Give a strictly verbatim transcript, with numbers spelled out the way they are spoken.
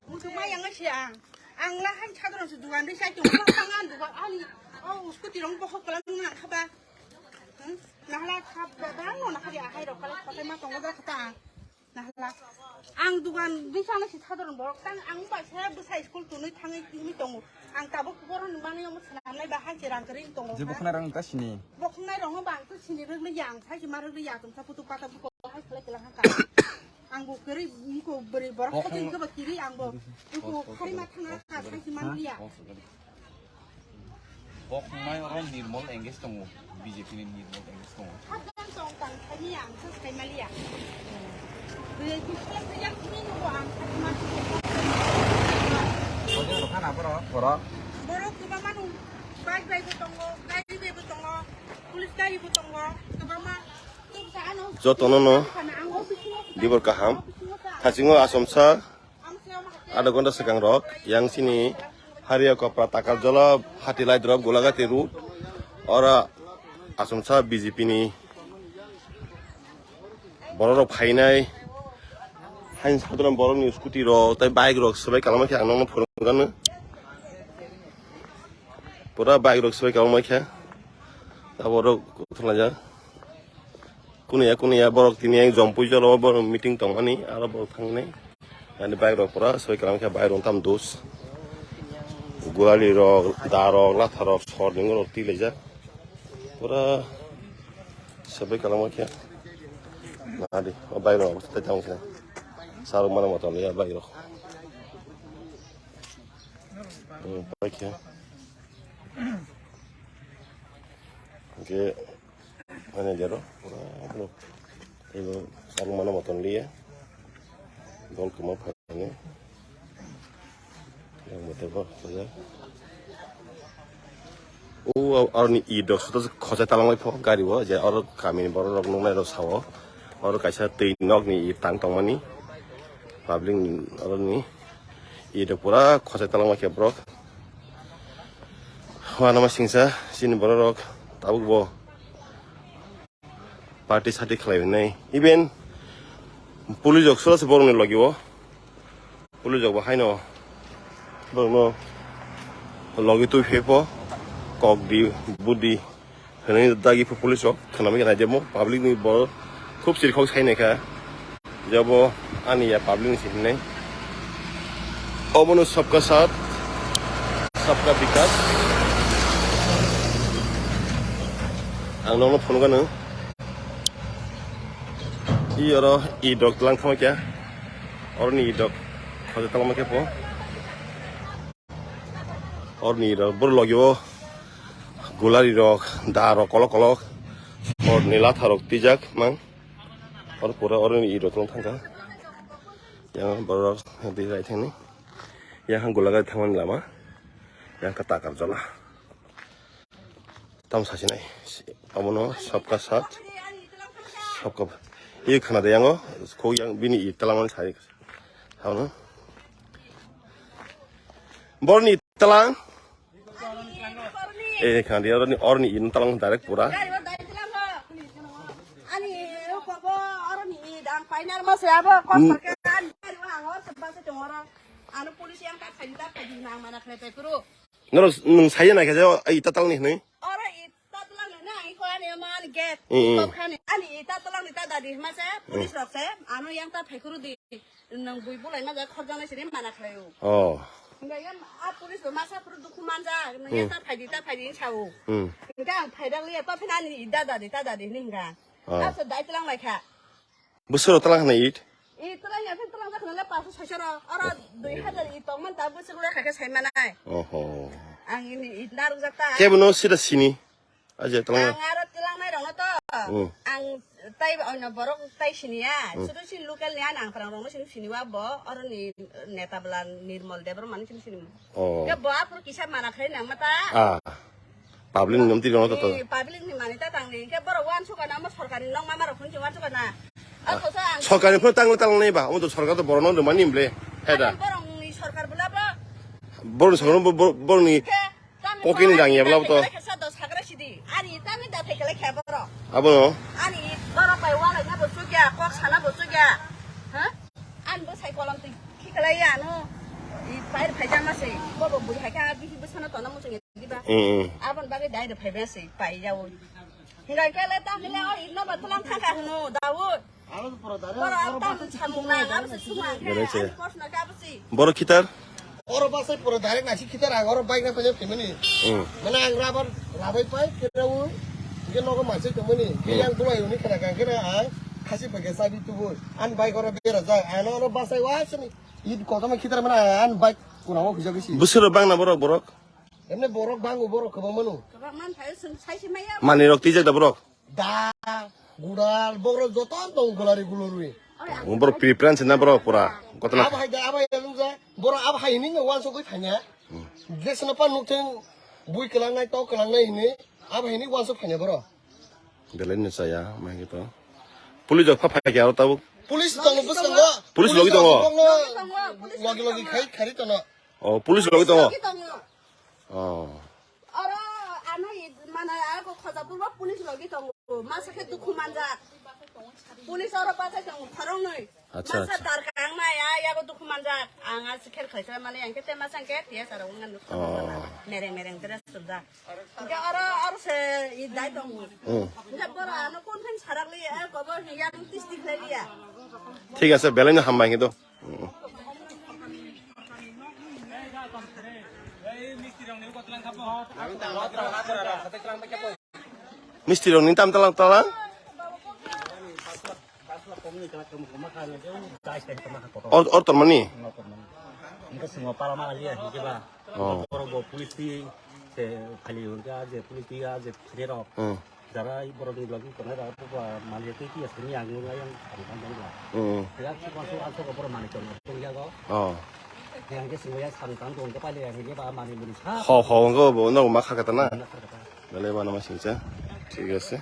Muchung ma yang si ang. Ang la han chadron su dugan ri sai tong ma tang an dugan ani. Oh, scooty rong bohok kalam nang khaba. Hmm? Nahla khab ba ba no na khari ahai rok kala khatai ma tong da khata. Nahla. Ang dugan ri sana si chadron borok tang ang ba sa bwsai school tunui thangai timi tongo. Ang tabuk borok ni mani omo sanamnai ba han si rang kering tongo. Je bokhnai rang ta sini. Bokhnai rong ba ang to sini rwgli yang sai si ma rwgli ya tum sa putu pata buko hai khala khala ha ka. Ang bo kwrwi, iko bwrwi borok Bok khating wng- kebo kiri ang bo. Iko khari ma thanga ka sai si man liya. Bok wngnai oro Nirmol engage tongo, B J P ni Nirmol engage tongo. Hakjan tong tang sai ni ang sa sai ma liya. Bwrwi kisa kisa kini nugo ang sai ma. Bojong rokha na borok? Borok. Borok kwbangma nung bike bai bo tongo, gari bai bo tongo, police gari bo tongo, kwbangma. Jotono no dibor kaham. Thasingo Asomsa adha ghonta swkang rok yang sini Haria Kopra Takarjola Hati Laidrop Golagati road ora Asomsa B J P ni borok rok phainai hain sadron borok ni scooty rok tai bike rok swbai kalama khe ang nokno phunukgano pura bike rok swbai kalama khe abo rok thwlajak. Kuniya kuniya borok tini yang jompui jolo borok meeting tongmani aro borok thangnai. Ani bike rok pura soi kalam khe bike rok tam dos. Guali rok, da rok, latha rok, sor ni rok tilaijak. Pura soi kalam khe. Nadi, o bike rok tai tamo khe. Sarok mana motor ya bike rok. Hmm, bike khe. Oke. Manager o, pura borok. Ego, sarung mano moton liya. Dol kwma phaini. Yang motor bo, bajar. O, aroni i dok, soto khosai talang lai pho, gari bo, je aro kamini borok rok nungnai rok sao. Aro kaisa twi nok ni i tang tongmani. Public ni, aroni i dok pura khosai talang lai khe borok. Wanama singsa, chini borok rok, tabuk bo. Party sati khlai hwnwi. Even police rok sora se borokni logi o. Police rok bo haino borokno logi twi phepo kok di budi hwnwi dagi pho police rok khwnamwi naidemo public ni bo khub sirkhok sai naikha. Jabo ani ya public ni sini nai. Obono sabka saath, sabka bikas. Ang nokno phunukgano. I oro i dok tlang thangma kya. Oroni i dok khoja tangma kya po. Oroni rok bor logi o gulari rok da rok kolok kolok. Oroni latha rok tijak mang. Or pura oroni i rok tong thangka. Yang borok di rai thani. Yang gulagari thangmani lama. Yang ka takar jola. Tam sasinai. Abono sabka sat. Sabka. I khana de yango. Ko yang bini i talang mani sai. Abono. Borni talang. Eh, khandi orni, orni in talang direct pura. Ani, eh, kobo, orni, dang final mo se abo, kos hmm. Parke, ani, ani, wa, angor, sebab se tongoro. Anu polisi yang tak khali tak khali nang mana khlai pai kuru. Noro nung saya na khe, ai tatal ni hne. Oro i tatal ni na, i ko ani man get. Hmm, hmm. Ko khani, ani i tatal ni ta dadi ma se, hmm. Police rok se, anu yang ta pai kuru di. Nang bui bulai ma ja khorjang nai sini mana khlaio. Oh. Hingga ya a police bo masa puru dukhu manja, nang ya hmm. Ta phaidi, ta phaidi sao. Hmm. Hingga ang phaidang liya, pa phina ni dada di, ta dadi ni hingga. Oh. Asa dai tlang lai kha. Busur tlang na it. I tlang ya phin tlang jak na le pasu sasara. Ora dui hajar i tong man ta busur le kha khe sai manai. Oho. Ang ini it naruk jak ta. Kebo no sida sini. Aje tlang. Ang aro tlang nai rong to. Hmm. Ang tai ono borok tai sini ya. Hmm. Sudu si local ni an ang prang rong sini sini wa bo. Oro ni neta bela Nirmol Debbarma ni sini sini. Oh. Ke bo apur kisa mana khai nang mata. Ah. Public ni nomti rong to. Eh, public ni mani ta tang ni. Ke borok wan suka na mo sorkari nong mama rok phun wan suka na. Ah. Ako sa ang. Sorkari phun tang tang nai ba. Omo to sorkar to borok no mani mble. Heda. Borok ni sorkar bela ba. Borok ni sorkar bo-, bo-, borok ni. Ke Pokini dang ya bla to. Ani tami da thai kele khe borok. Abo no. Ani borok bai walai na bo sugya, kok sana bo sugya. Ha? An bo sai kolom twi khik khlai ya no. I pair phaijama se. Bobo bui hai kha bihi bwsano tona muchung diba. Mm, mm. Abon bagwi dai de phaiba se pai yawo. Hinga kele ta hile o inno ba tulang thangka hwno Daud. Aro pura dare, Boro aro tam basa samung na, abo se suma. Bere se. Ani kosno ka abo se. Boro khitar? Oro basa pura dare nasi khitar ang oro bike na pajak phimani. Hmm. Mana ang rabar labai pai kira u. Ge nogo masai tumani. Ge Hmm. yang dulai uni kena kang kena ang khasi pake sabi tubu. An bike oro bera jai. Ano oro basa wa sini. Id kotoma khitar mana an bike kuna o khujak isi. Busuro bang na borok borok? Emne borok bango borok kwbang mano. Kwbang man phaio chwng sai se maya. Manwi rok twijak da borok? Da, gudal, borok joto tong gulari gulurwi. Borok preference na borok pura. Kotona. Abo hai da, abo hai da, borok abo hai ni no wansugwi thanya. Ges no pa nuktheng bui kwlangnai, tok kwlangnai hini. Abo hai ni wansuk thanya borok. Belai no chaya, mai to. Police rok pha phai khe aro tabuk. Police tongo bwskango. Police logi tongo. Logi logi khai khari tono. Oh, police logi tongo. Logi tongo. Oh. Oro ano i mana ako Khojapur ba police logi tongo. Masa khe dukhu manjak. Police oro bachai tongo khoroknwi. Acha, masa acha. Dar kang nai a yago dukhu manjak. Ang a sikher khaisa mali ang khe te masa ang khe tiya sara ungan nuk. Oh. Mereng mereng dress surda. Hingke oro, oro se i dai tongo. Hmm. Hingke boro ano kon phen sarak liya, eh, kobo hingke ano tisti khlai liya. Thik ase, belai no hambai hingke to. Hmm. Misti rok ni tam talang talang. Or, or tormani? Hingke swngo pala ma liya, hingke ba. Oh. Borok bo police twi, se khali hwnka je police twi ya je phirok. Hmm. Jara borok ni logi tongnai rok bo ba mali twi twi aswk ni ang nung ayang ang thang thang ba. Hmm. Ya ki konsu aswk borok mali tong tong ya go. Oh. Yang ke swngo ya sang tang tong ke pali yang ke ba mali muni sa. Ho, ho, ngo bo no ma kha kata na. Na kha kata. Belai ba no ma singcha. Thik ase.